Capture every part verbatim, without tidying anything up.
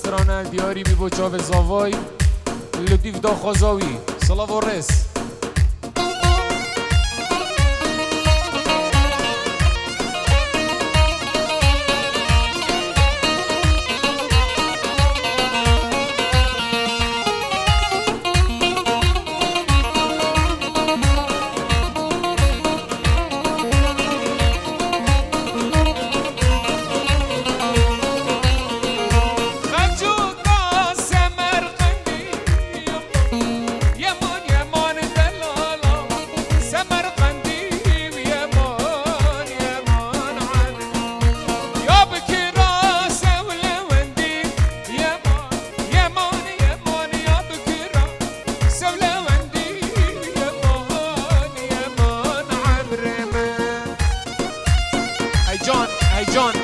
strane diyarî bî bo çavê zavayî. Li dîv daxwaza wî. Silav û rêz. Xecuka Semerqendî, yeman, yeman delala, Semerqendî, yeman, yeman, ya bikira sewlewendî, yeman, yeman, yeman, ya bikira sewlewendî, yeman, yeman, emrê min. Heyecan, heyecan.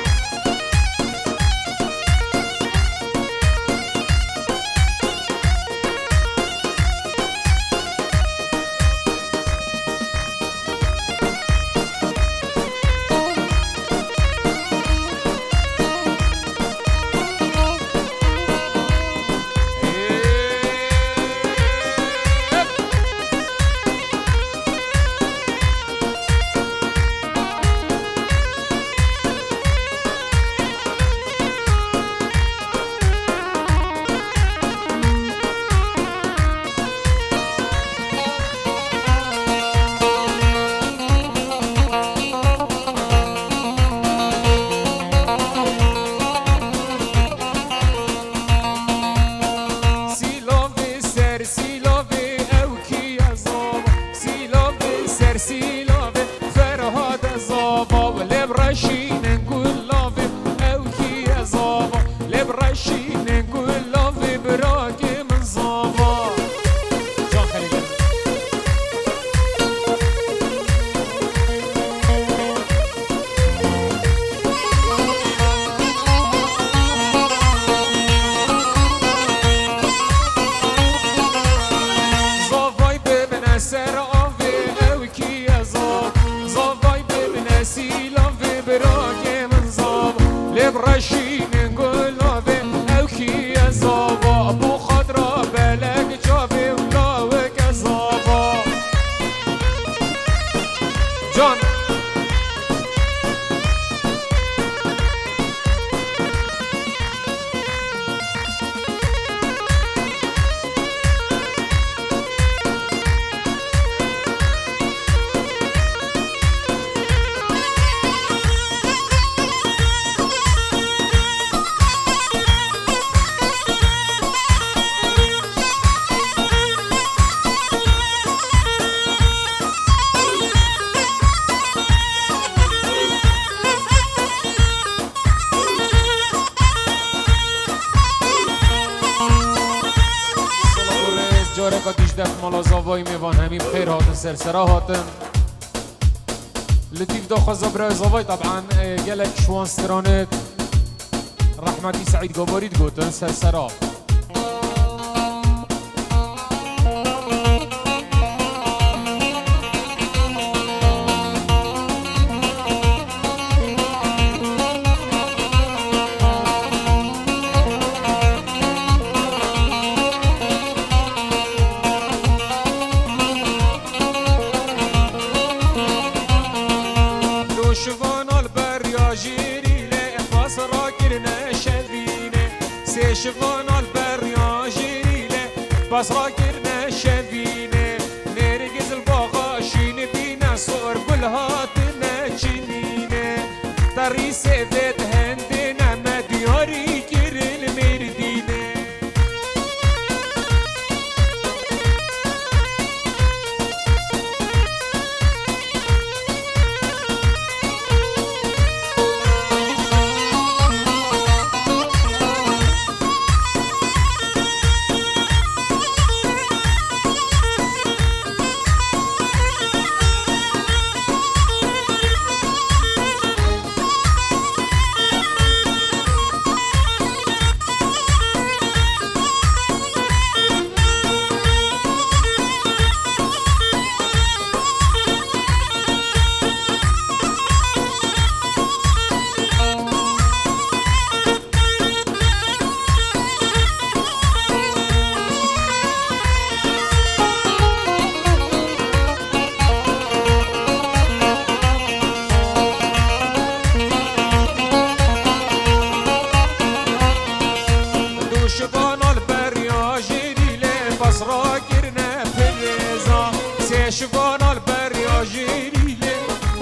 Sîlavê ser sîlavê ew kî ye zava? Sîlavê ser sîlavê Ferhade zava, lê bi reşînin gulavê ew kî ye zava? Lê bi reşînin gulavê birakê min zava. Can Xelîl. Zavay bibine ser avê, ew kî ye zav? Zavay bibine sîlavê, birakê min zav. Lê bi reşînin gulavê, ew kî ye zava? Bo xatra belek çavê û lawike zava. Can. Silav û rêz, careka dîjdeh mala zavayî mêvan hemî bi xêr hatin, ser sera hatin. Li dîv daxwaza birayê zavayî, taban, e, gelek ji wan stranê rehmetî Seîd Gabarî digotin, ser sera. Nûşivan al beriya jêrî lê, pas rakirine şevîne. Sê şivan al beriya jêrî lê, pas rakirine şevîne. Nêrgiz li baxa şîn bîne, sor gul hatine çinîne. Terî sêvêt hendê neme diyarî kirin Mêrdîne.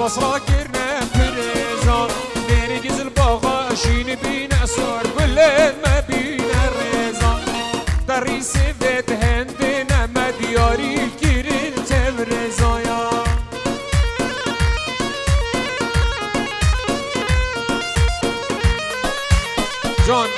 Asra kirine pirêza, nêrî gizil baxa şîn bîne sor, gulên me bîne rêza. Derî sêvêt hendê ne me diyarî kirin tevrêzaya. Can.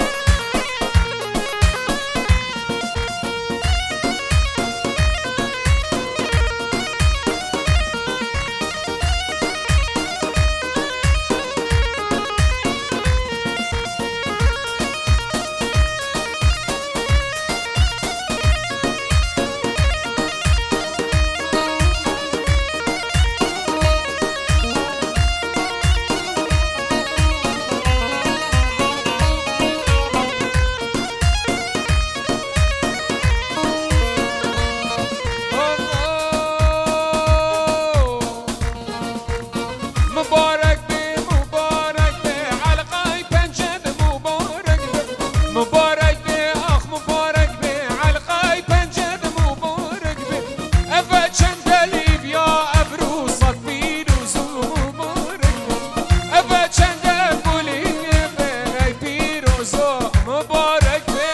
Mubarek be, mubarek be, elqay penced mubarek be. Mubarek be, ax mubarek be, elqay penced mubarek be. Eve çende lîvya, ev rûsat pîroz û mubarek be. Eve çende kulî be, ey pîroz û mubarek be.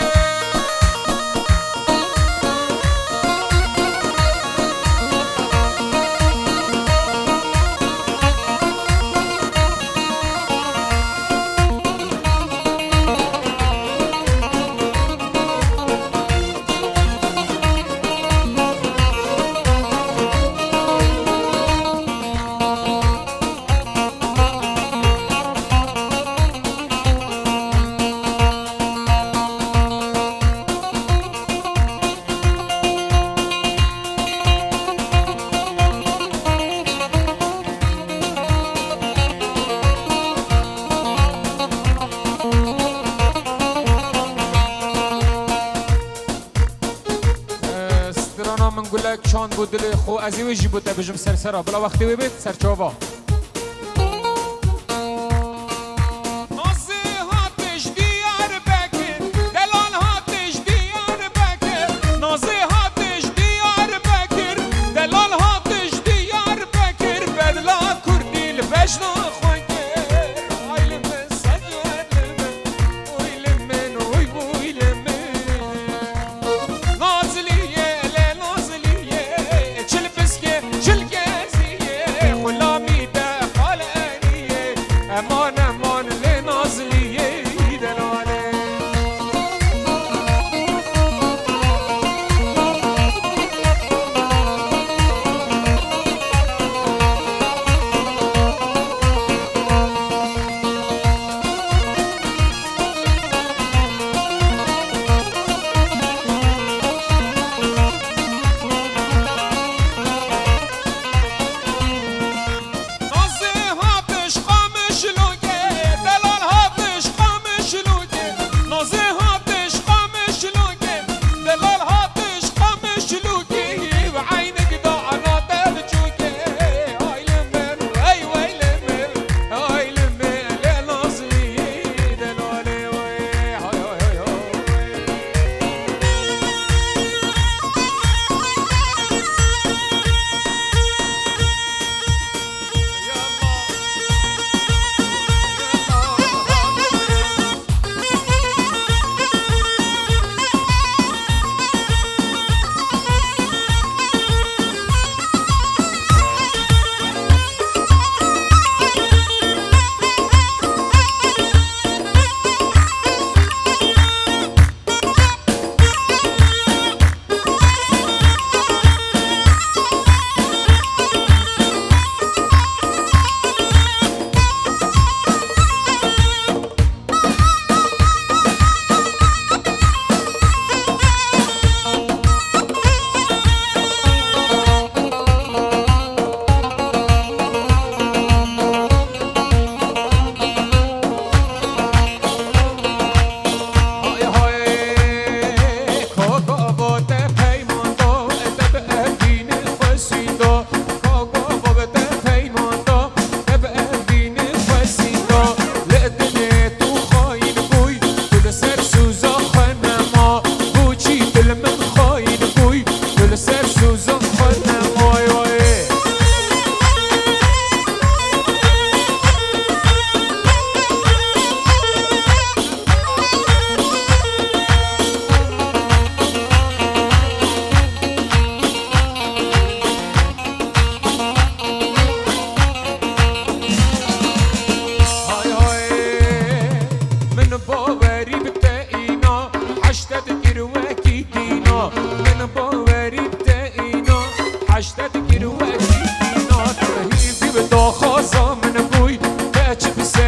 Strana min gulek çand bû dilê xwe, ez ê wê jî bo te bijim ser sera. Bila wextê wê bêt, ser çava. Nazê hatiş Diyarbekir, delal hatiş Diyarbekir. Nazê hatiş Diyarbekir, delal hatiş Diyarbekir. Bedla kurdî li vejna xwe kir. Ay li min sed wer li min, oy li min, oy boy li min. Nazliyê, le Nazliyê, çil piskê, çil geziyê, xulamî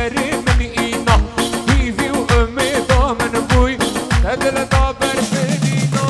Erê min îna, hîvî û umêda min bûy, te dil da ber birîna.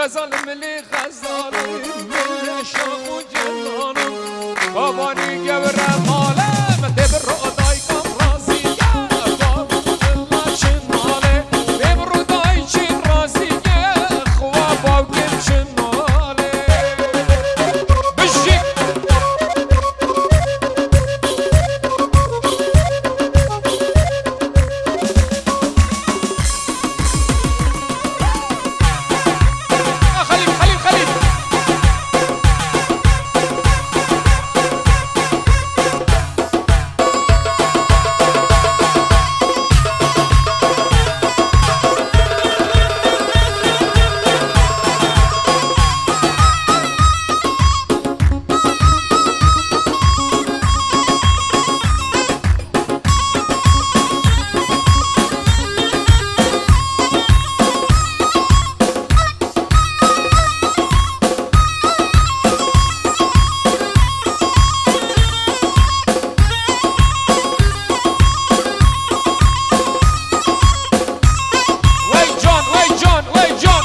Xezal milî, xezalî milî şax û cilanim. Babanî gewre male, me tê bi ro dayka razî ye. Bavkî mila çin nale, tê bi ro dayçî razî ye. Xwa bavkî çin nale. Bijî. Xelîl, Xelîl, Xelîl. Wey can, wey can, wey can.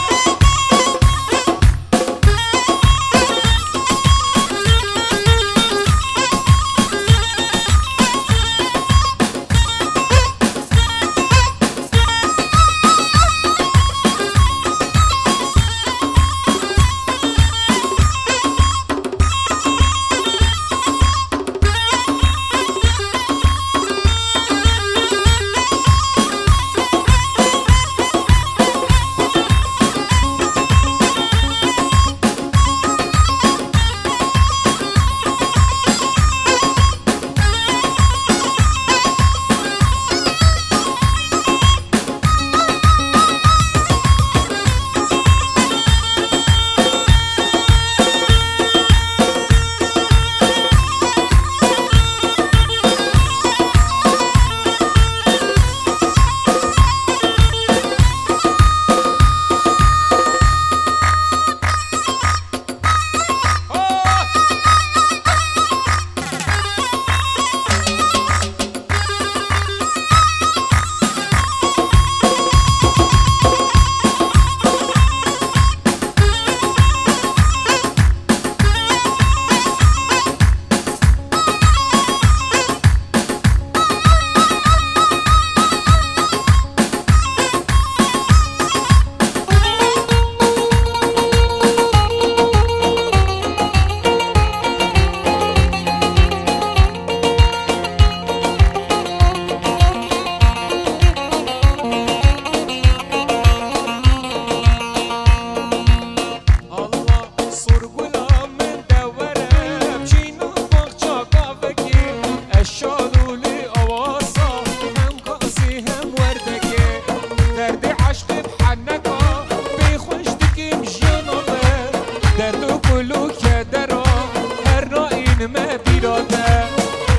Allah, sorgula min de were, biçîna baxça kavekî, ez şal û lê awasa, hem gazî hem werdekê. Derdê eşqê bi heneka, pê xweş dikim jiyana me. Derd û kul û kedera, her nayîn me bîra te.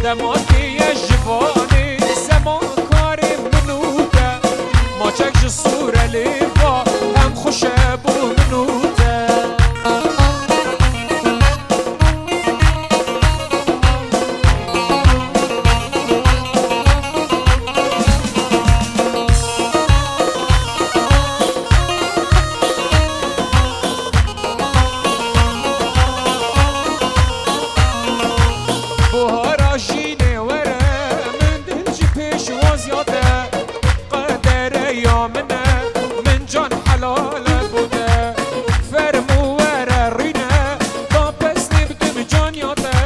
Dema tê ye ji vanê, sema karê min û te. Maçek ji Sûrelê va, hem xweş e bo min û te. Buhara jînê were, min dil ji pêşwaziya te. Qedere ya min e, min can helal e bo te. Fermû were rîne, da pesnê bidim canya te.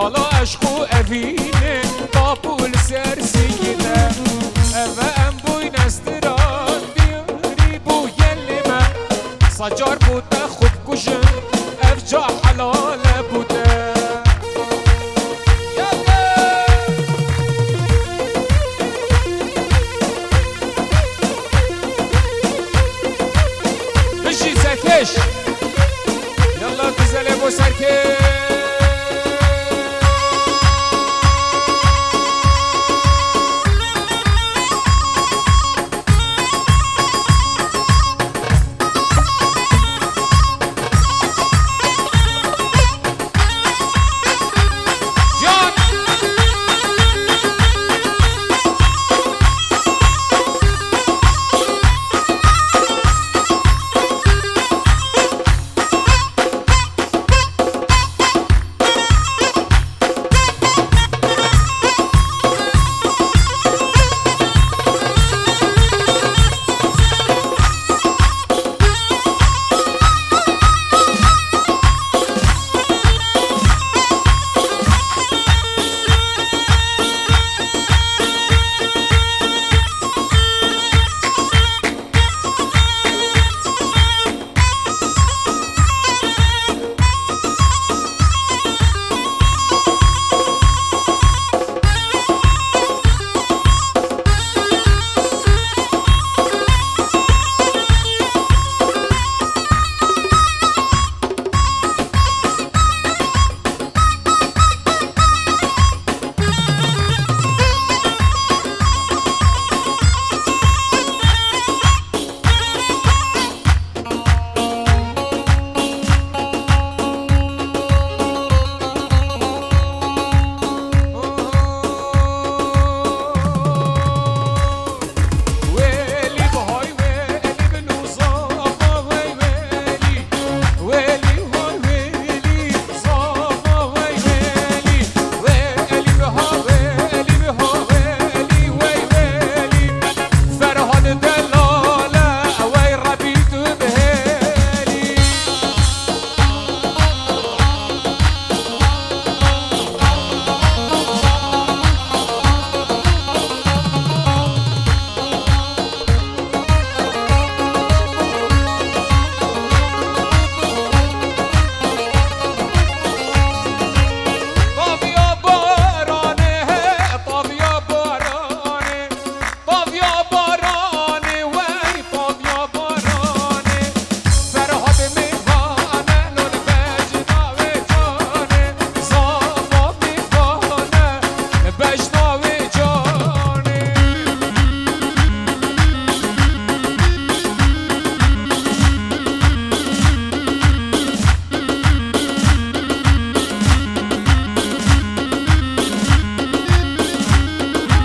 Ala eşq û evînê, tapû li ser sîngê te. Eve em bûyne stiran, diyarî bû gelê me. Sacar bû te xwe bikujin, ev ca helal e bo te. Bijî Serkêş. Yalla güzelê bo Serkêş.